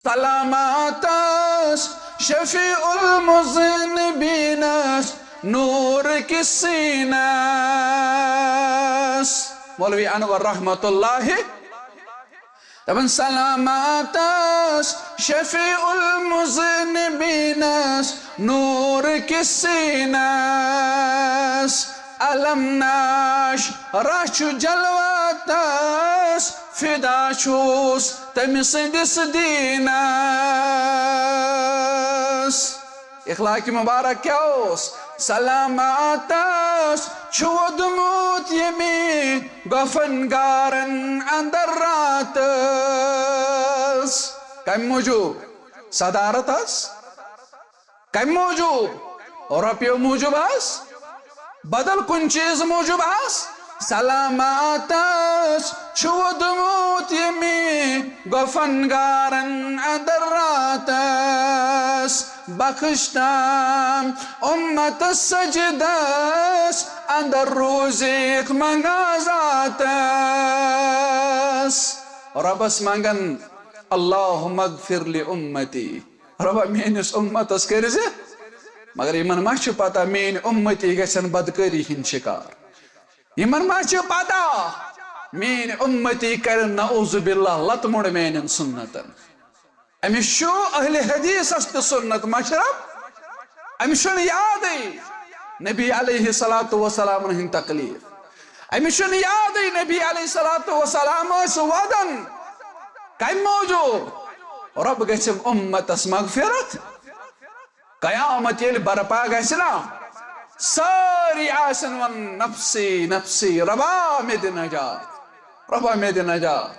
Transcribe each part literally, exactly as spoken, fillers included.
سلامتس شفیع المذنبینس نور کس سینس۔ مولوی انور رحمت اللہ دپان، سلامتس شفیع المذنبینس نور کس سینس۔ علم ناش رچھ جلوتس، فدا چھُس تٔمۍ سٕنٛدِس دیٖنس۔ اخلاق مبارک کیا اوس؟ سلامتس چھُ ووٚدمُت ییٚمہِ گۄپھن گارن اندر راتس۔ کمہِ موٗجوٗب؟ صدارت حظ۔ کمہِ موٗجوٗب؟ رۄپیو موٗجوٗب حظ؟ بدل کُنہِ چیٖز موٗجوٗب حظ؟ سلامتس چھُ ووٚدمُت ییٚمہِ گۄپھن گارن اندر راتس۔ بخش تام امتس سجدس اندر روٗزِکھ منگان ذاتس۔ رۄبس منگان، اللہم اغفر لامتی۔ رۄبا، میٲنِس اُمتس کٔرۍ زِ، مگر یِمن ما چھِ پتہ میٲنۍ اُمتی گژھن بدکٲری ہٕنٛدۍ شکار؟ یِمن ما چھِ پتہ میٲنۍ اُمتی کرن نعوذ باللہ لتہٕ موٚنڈ میانٮ۪ن سُنتن؟ أمِس چھُ اہل حدیثس تہِ سُنت مشرب، أمِس چھُنہٕ یادٕے نبی علیہ الصلوۃ والسلامن ہٕنٛدۍ تکلیف۔ أمِس چھُنہٕ یادٕے نبی علیہ الصلوۃ والسلام ٲسۍ ودان۔ کمہِ موٗجوٗب؟ رۄب گژھِ اُمتس مغفرت۔ قیامت ییٚلہِ برپا گژھِ نا، سٲری آسن ونان، نفسی نفسی، رۄبا مےٚ دِ نجات، رۄبا مےٚ دِ نجات۔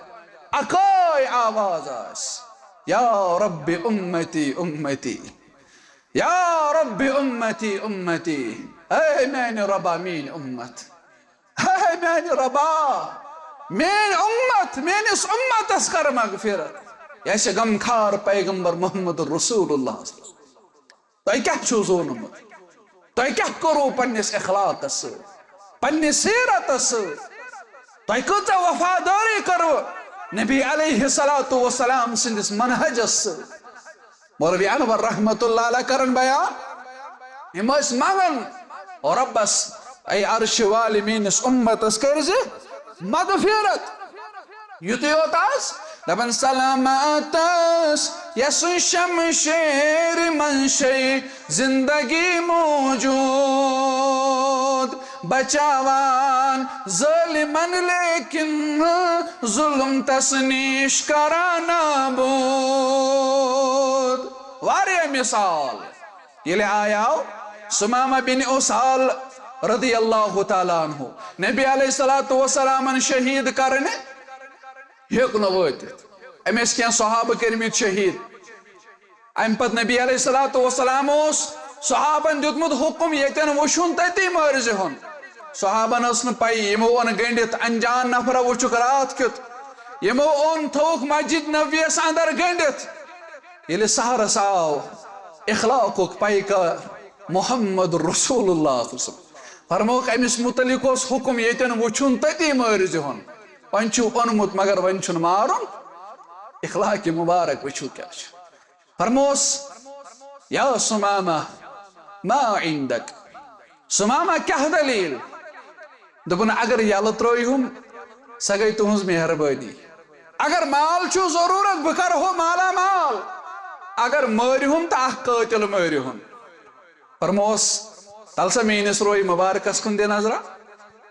اکٲے آواز آسہِ، یا رب امتی امتی، یا رب امتی امتی، اے میانہِ رۄبا میٲنۍ اُمت۔ ہے میانہِ رۄبا، میٲنۍ اُمت، میٲنِس اُمتس کر مغفرت۔ یہِ چھِ غمخار پیغمبر محمد رسول اللہ۔ تۄہہِ کیٛاہ چھُو زونمُت؟ تۄہہِ کیٛاہ کوٚروٕ پننِس اخلاقس سۭتۍ، پننِس سیرتس سۭتۍ؟ تۄہہِ کۭژاہ وفادٲری کٔروٕ نبی علیہ الصلوۃ والسلام سٕنٛدِس منہجس سۭتۍ؟ مولوی انور رحمت اللہ علیہ کرن بیان، یِم ٲسۍ منگان رۄبس، اے عرش والہِ میٲنِس اُمتس کٔرۍ زِ مغفرت۔ یُتُے یوت آس دپان، سلامتس یسُن شمشیر منٛز چھے زندگی موجود۔ بچاوان ظٲلمن لیکن ظلم تس نِش کران نابود۔ واریاہ مثال۔ ییٚلہِ آیاو ثمامہ بن اثال رضی اللہ تعالیٰ عنہ نبی علیہ الصلوۃ والسلامن شہید کرنہِ، ہیوٚک نہٕ وٲتِتھ۔ أمۍ ٲسۍ کینٛہہ صحابہٕ کٔرمٕتۍ شہید۔ امہِ پتہٕ نبی علیہ الصلوۃ والسلام اوس صحابن دیُتمُت حکم، ییٚتٮ۪ن وٕچھُن تٔتی مٲرزِہُن۔ صحابن ٲس نہٕ پَیی، یِمو اوٚن گٔنڈِتھ، انجان نفرا وٕچھُکھ راتھ کیُتھ، یِمو اوٚن تھووُکھ مسجد نبویس اندر گٔنڈِتھ۔ ییٚلہِ سحرس آو اخلاقُک پیکار محمد رسول اللہ صلی اللہ علیہ وسلم، فرمووُکھ، أمِس متعلق اوس حکم، ییٚتٮ۪ن وٕچھُن تٔتی مٲرزِہُن۔ وۄنۍ چھُو اوٚنمُت مگر وۄنۍ چھُنہٕ مارُن۔ اخلاق مبارک وٕچھِو کیٛاہ چھُ۔ فرموس، یا ثمامہ، ما عندک؟ ثمامہ، کیٛاہ دلیل؟ دوٚپُن، اگر یلہٕ ترٲیہُم، سۄ گٔے تُہنٛز مہربٲنی۔ اگر مال چھُو ضروٗرت، بہٕ کرہو مالا مال۔ اگر مٲرِہُم تہٕ اکھ قٲتِل مٲرِہُن۔ فرموس، تل سا میٲنِس روے مبارکس کُن دِ نظرا۔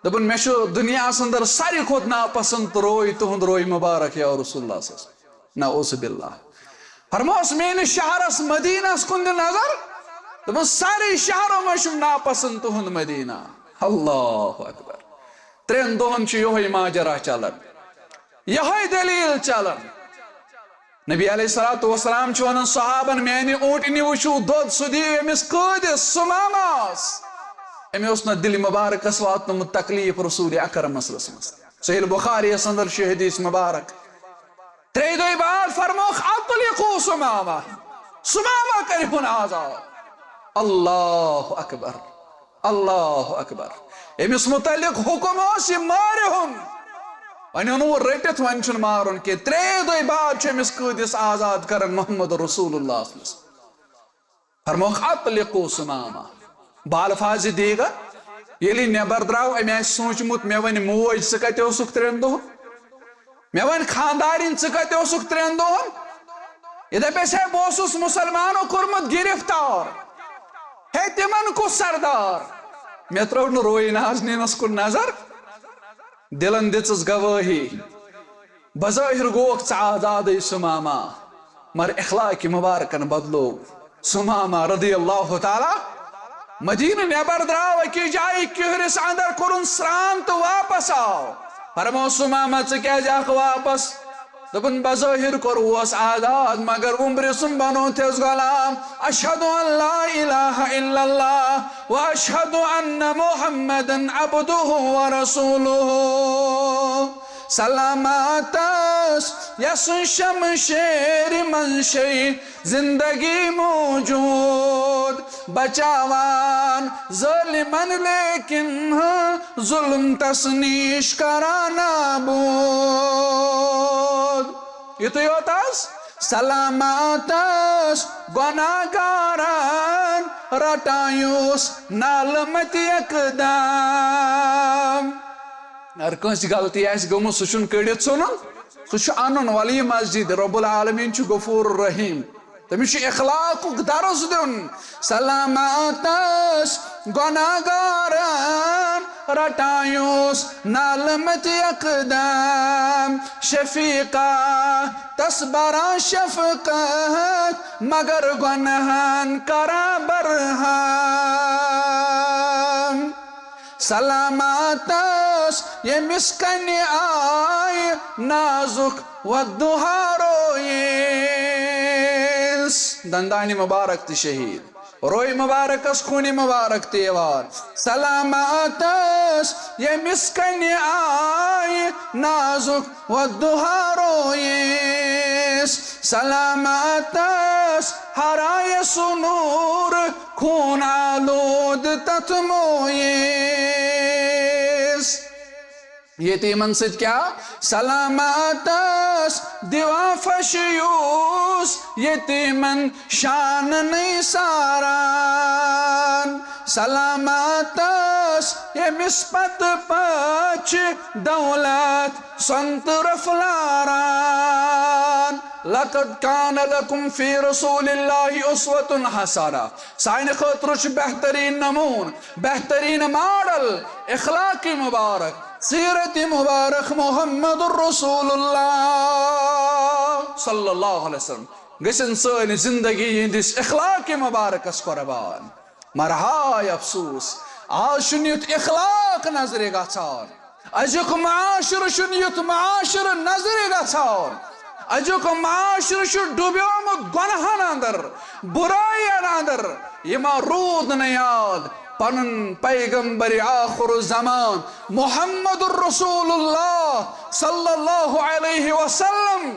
دوٚپُن، مےٚ چھُ دُنیاہس اندر ساروی کھۄتہٕ ناپسند روے تُہُنٛد روے مبارک یا رسول اللہ صلی اللہ علیہ وسلم۔ نعوذ باللہ۔ فرموس، میٲنِس شہرس مدینس کُن دِ نظر۔ دوٚپُن، سارے شہرو منٛز چھُم ناپسند تُہُنٛد مدینہ۔ اللہ اکبر۔ ترٛٮ۪ن دۄہن چھُ یِہوٚے ماجرا چلان، یِہوٚے دٔلیٖل چلان۔ نبی علیہ الصلوۃ والسلام چھُ ونان صحابن، میانہِ اوٗنٹنہِ وٕچھِو دۄد، سُہ دِیِو أمِس قٲدِس ثمامہس۔ أمۍ اوس نہٕ دِلہِ مبارکس واتنومُت تکلیف رسول اکرم صلی اللہ علیہ وسلم۔ صحیح بخاری یس اندر چھُ حدیث مبارک۔ ترٛیٚیہِ دۄہہِ بعد فرمووُکھ، اطلقوا ثمامہ، ثمامہ کٔرِہُن آزاد۔ اللہ اکبر، اللہ اکبر۔ أمِس متعلق حکم اوس، یہِ مٲرِہُن۔ وۄنۍ اوٚنوُ رٔٹِتھ، وۄنۍ چھُنہٕ مارُن کینٛہہ۔ ترٛیٚیہِ دۄہہِ بعد چھُ أمِس قٲدِس آزاد کران محمد رسول اللہ صلی اللہ علیہ وسلم۔ فرمووُکھ، "اطلقوا ثمامہ۔" بالفاظ دیگر، ییٚلہِ یہِ نٮ۪بر درٛاو، أمۍ آسہِ سوٗنٛچمُت، "مےٚ وَنہِ موج، ژٕ کَتہِ اوسُکھ ترٛٮ۪ن دۄہَن؟ مےٚ وَنہِ خانٛدارِنۍ، ژٕ کَتہِ اوسُکھ ترٛٮ۪ن دۄہَن؟" یہِ دَپٮ۪س، "ہے، بہٕ اوسُس مُسلمانو کوٚرمُت گِرفتار۔ ہے، تِمَن کُس سردار؟" مےٚ ترٛٲو نہٕ رویہِ نازنیٖنَس کُن نظر۔ دِلن دِژٕس گوٲہی، بظٲہِر گوکھ ژٕ آزادٕے ثمامہ، مگر اخلاقِ مبارکن بدلوو ثمامہ رضی اللہ تعالیٰ۔ مدینہٕ نٮ۪بر درٛاو، أکِس جایہِ کِہرِس اندر کوٚرُن سرٛان تہٕ واپس آو۔ فرموو، "ثمامہ، ژٕ کیازِ آکھ واپس؟" دوٚپُن، "بظٲہِر کوٚروس آزاد، مگر وُمبرِسُم بنوتھس غلام۔ اشہد ان لا الہ الا اللہ و اشہد ان محمدا عبدہ و رسولہ۔" سلامتس یس شمشیر منشے زندگی موجود، بچاوان ظٲلمن لیکن ظلم تس نِش کران نابود۔ یُتُے یوت حظ، سلامتس گۄناہگارن رٹان یُس نالہٕ متہِ اقدام۔ اگر کٲنٛسہِ غلطی آسہِ گٔمٕژ، سُہ چھُنہٕ کٔڑِتھ ژھٕنُن، سُہ چھُ اَنُن ولی مسجد۔ رب العالمین چھُ غفور رحیم، تٔمِس چھُ اخلاقُک درس دیُن۔ سلامتس گۄناہگارن رٹان یُس نالہٕ متہِ اقدام، شفیقہ تس بران شفقت، مگر گۄناہن کران برہم۔ سلامتس ییٚمِس کنہِ آیہِ نازُک والضحیٰ رویِس۔ دندانہِ مبارک تہِ شہید، روے مبارکس خونِ مبارک تہِ یِوان۔ سلامتس ییٚمِس کنہِ آیہِ نازُک والضحیٰ رویِس۔ سلامتس ہرایس نور خوٗن آلود تتھ مویِس۔ یتیمن سۭتۍ کیٛاہ؟ سلامتس دِوان پھش یُس یتیمن شانہٕ نٕے ساران۔ سلامتس ییٚمِس پتہٕ پتہٕ چھِ دولت سۄنہٕ تہٕ رۄپھ لاران۔ لقد کان لکم فی رسول اللہ اسوۃ حسنہ۔ سانہِ خٲطرٕ چھُ بہتریٖن نموٗنہٕ، بہتریٖن ماڈل، اخلاقِ مبارک، سیرتِ مبارک محمد رسول اللہ صلی اللہ علیہ وسلم۔ گٔژھِن سٲنۍ زندگی یِہنٛدِس اخلاقِ مبارکس قربان۔ مگر ہاے افسوس، آز چھُنہٕ یُتھ اخلاق نظرِ گژھان۔ أزیُک معاشرٕ چھُنہٕ یُتھ معاشرٕ نظرِ گژھان۔ أزیُک معاشرٕ چھُ ڈُبیومُت گۄنہن اندر، بُرٲیین اندر۔ یِمن روٗد نہٕ یاد پنُن پیغمبر آخر الزمان محمد رسول اللہ صلی اللہ علیہ وسلم۔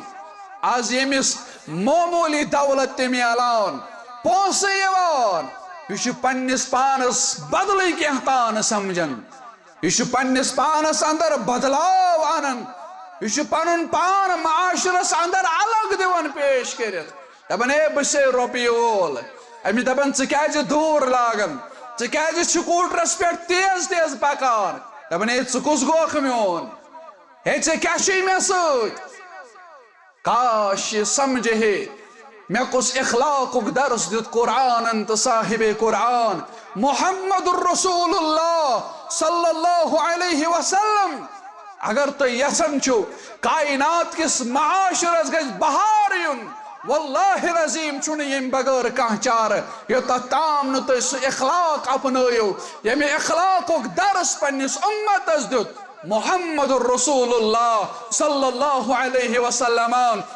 آز ییٚمِس معموٗلی دولت تہِ میلان، پونٛسہٕ یِوان، یہِ چھُ پننِس پانس بدلٕے کینٛہہ پانہٕ سمجھان۔ یہِ چھُ پننِس پانس اندر بدلاو انان۔ یہِ چھُ پنُن پان معاشرس اندر الگ دِوان پیش کٔرِتھ۔ دپان، "ہے، بہٕ چھُسے رۄپیہِ وول۔" أمِس دپان، "ژٕ کیازِ دوٗر لاگان؟ ژٕ کیازِ سکوٗٹرس پٮ۪ٹھ تیز تیز پکان؟" دپان، "ہے، ژٕ کُس گوکھ میون؟ ہے، ژےٚ کیٛاہ چھُے مےٚ سۭتۍ؟" کاش یہِ سمجھِ ہے، مےٚ کُس اخلاقُک درس دیُت قرآنن تہٕ صاحب قرآن محمد رسول اللہ صلی اللہ علیہ وسلم۔ اگر تُہۍ یژھان چھِو کائنات کِس معاشرس گژھِ بہار یُن، واللہ العظیم چھُنہٕ ییٚمہِ بغٲر کانٛہہ چارٕ، یوٚتتھ تام نہٕ تُہۍ سُہ اخلاق اپنٲیِو، ییٚمہِ اخلاقُک درس پننِس اُمتس دیُت محمد رسول اللہ صلی اللہ علیہ وسلمن۔